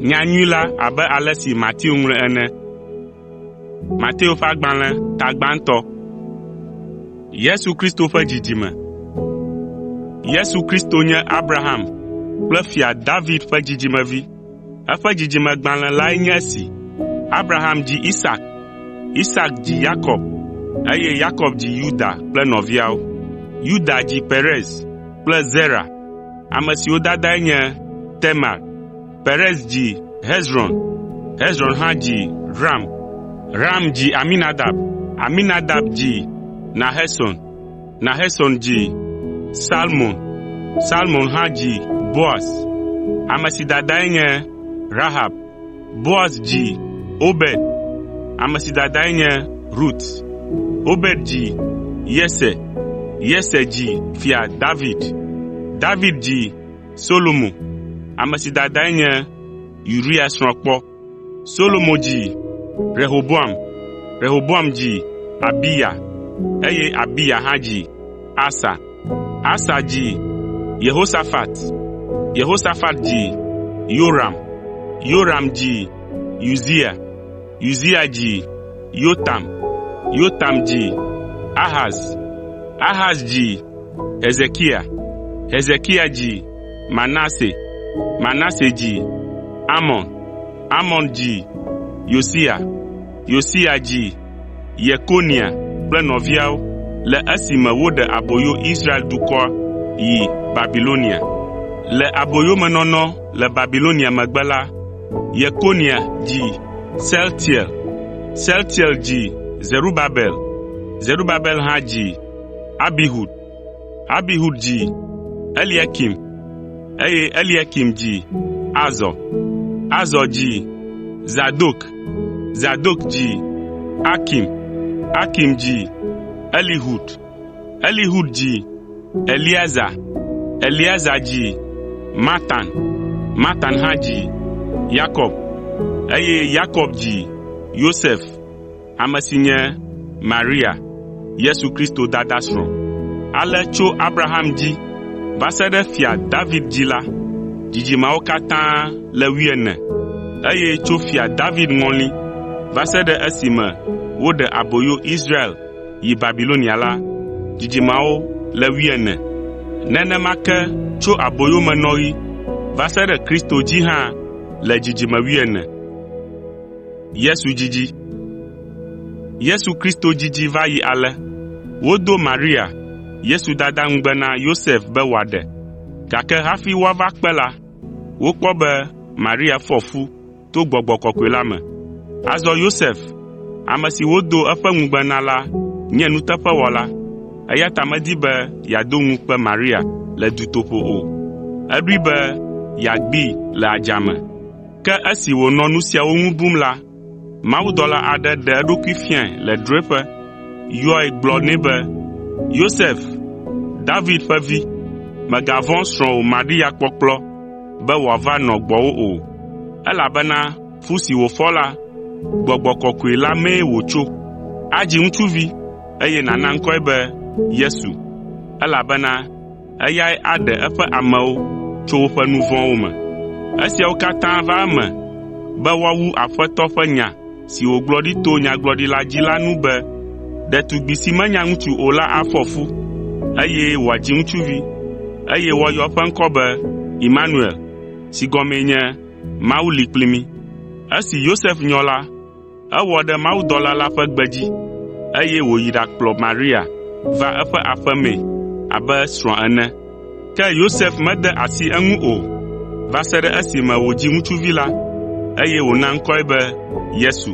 Nyanyui la abe ale si Mateo ŋlɔe ene. Mateo ƒe agbalẽ ta gbãtɔ. Yesu Kristo ƒe dzidzime. Yesu Kristo nye Abraham kple Fia David ƒe dzidzimevi. Eƒe dzidzimegbalẽ lae nye esi: Abraham dzi Isak, Isak dzi Yakob, eye Yakob dzi Yuda kple nɔviawo. Yuda dzi Perez kple Zera, ame siwo dadae nye Tamar. Perez dzi Hezron, Hezron hã dzi Ram, Ram dzi Aminadab, Aminadab dzi Nahason, Nahason dzi Salmon, Salmon hã dzi Boaz, ame si dadae nye Rahab. Boaz dzi Obed, ame si dadae nye Rut. Obed dzi Yese, Yese dzi Fia David. David dzi Solomo, ame si dadae nye Uria srɔ̃ kpɔ. Solomo dzi Rehoboam, Rehoboam dzi Abiya, eye Abiya hã dzi Asa. Asa dzi Yehosafat, Yehosafat dzi Yoram, Yoram dzi Uzia, Uzia dzi Yotam, Yotam dzi Ahaz, Ahaz dzi Hezekia, Hezekia dzi Manase, Manase dzi Amon, Amon dzi Yosia, Yosia dzi Yekonia kple nɔviawo le esime woɖe aboyo Israel dukɔa yi Babilonia. Le aboyomenɔnɔ le Babilonia megbe la, Yekonia dzi Sealtiel, Sealtiel dzi Zerubabel, Zerubabel hã dzi Abihud, Abihud dzi Eliakim, eye Eliakim dzi Azor, Azor dzi Zadok, Zadok dzi Akim, Akim dzi Elihud, Elihud dzi Eleazar, Eleazar dzi Matan, Matan hã dzi Yakob, eye Yakob dzi Yosef, ame si nye Maria, Yesu Kristo dada srɔ̃. Ale tso Abraham dzi va se ɖe Fia David dzi la, dzidzimeawo katã le wuiene, eye tso Fia David ŋɔli va se ɖe esime woɖe aboyo Israel yi Babilonia la, dzidzimeawo le wuiene. Nenema ke tso aboyomenɔɣi va se ɖe Kristo dzi hã le dzidzime wuiene. Yesu Kristo dzidzi va yi ale: Wodo Maria, Yesu dada ŋugbe na Yosef be wòaɖe, gake hafi woava kpe la, wokpɔ be Maria fɔ fu to Gbɔgbɔ Kɔkɔe la me. Azɔ Yosef, ame si wodo eƒe ŋugbe na la nye nuteƒewɔla, eya ta medi be yeado ŋukpe Maria le dutoƒo o. Eɖoe be yeagbee le adzame. Ke esi wònɔ nu siawo ŋu bum la, mawudɔla aɖe ɖe eɖokui fiae le drɔ̃eƒe, yɔe gblɔ nɛ be, “Yosef, David ƒe vi, mègavɔ̃ srɔ̃wò Maria kpɔkplɔ be wòava nɔ gbɔwò o, elabena fu si wòfɔ la, Gbɔgbɔ Kɔkɔe la mee wòtso. Adzi ŋutsuvi, eye nàna ŋkɔe be Yesu, elabena eyae aɖe eƒe amewo tso woƒe nu vɔ̃wo me.” Esiawo katã va eme be woawu Aƒetɔ ƒe nya si wògblɔ ɖi to nyagblɔɖila dzi la nu be, “Ɖetugbi si menya ŋutsu o la afɔ fu, eye wòadzi ŋutsuvi, eye woayɔ eƒe ŋkɔ be Imanuel” si gɔmee nye “Mawu li kpli mí.” Esi Yosef nyɔ la, Ewɔ ɖe mawudɔla la ƒe gbe dzi, eye wòyi ɖakplɔ Maria va eƒe aƒe mee abe srɔ̃a ene. Ke Yosef mede asi eŋu o va se ɖe esime wòdzi ŋutsuvi la, eye wòna ŋkɔe be Yesu.